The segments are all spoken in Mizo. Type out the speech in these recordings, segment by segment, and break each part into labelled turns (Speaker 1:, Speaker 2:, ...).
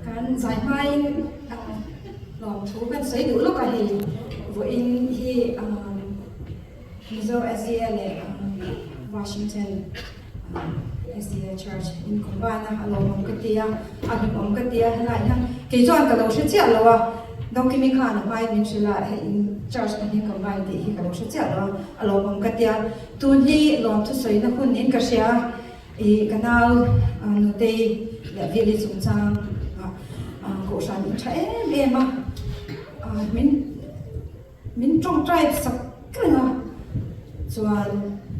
Speaker 1: Kan zai hmain lawmthu kan sawi duh lawk a hei vawiin hi Mizo SDA leh Washington SDA Church in combine a a lawmawm ka ti a, a hlimawm ka ti a helaiah hian kei chuan ka lo hre chiah lo a, Dawngkimi khan a hmain min hrilh a hei in church pahnih combine tih hi ka lo hre chiah lo a, a lawmawm ka ti a, tun hi lawmthu sawina hun niin ka hria a. I ka nau Nutei leh Vili chungchang ah kohhran in tha em em a, min min tawngtai sak reng a, chuan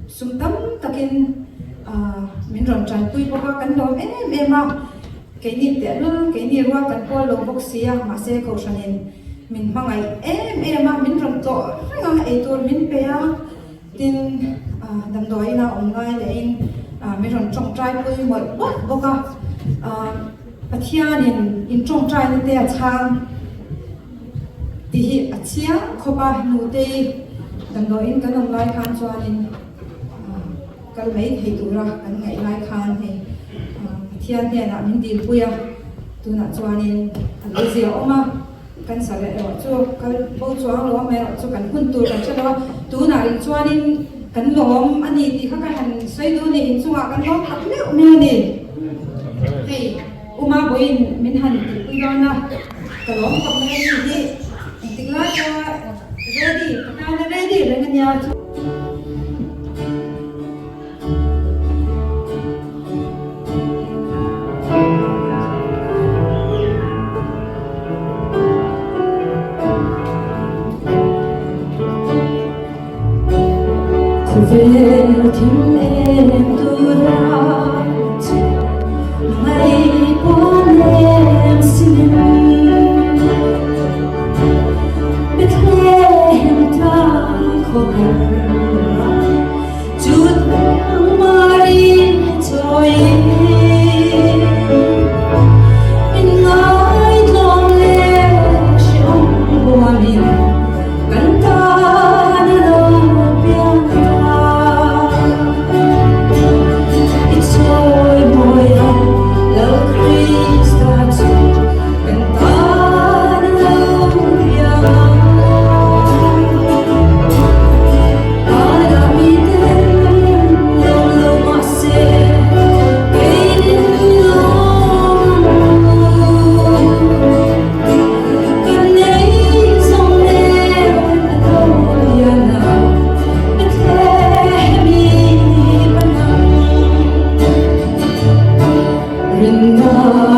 Speaker 1: sum tam takin min rawn tanpui bawk a, kan lawm em em a, keini tehlul keini rual kan pawl lo bawk si a, mahse kohhranin min hmangaih em em a, min rawn tlawh reng a, eitur min pe a. Tin, damdawiin a awm lai lehin min rawn tawngtai pui mawlh mawlh bawk a. Pathianin in tawngtaina te a chhang tih hi a chiang khawp a, nutei damdawiin kan awm lai khan chuanin kal mai thei tura kan ngaih lai khan hei Pathian hnenah min dilpui a, tunah chuanin a lo zia awm a. Cancer erawh chu kal bo chuang lo amaherawh chu kan hun tur kan hre lo a, tunah rih chuanin kan lawm a ni tih kha ka han sawi duh a ni, inchungah kan lawm tak meuh meuh a ni. Hei Uma vawiin min han tihpui dawn a, ka lawm khawp mai a ni hi engtik lai pawha ready ka tana ready reng a nia chu.
Speaker 2: Khawvel thim em tura chu mai pawn em sinin Bethlehem tlang khawhar Rinna.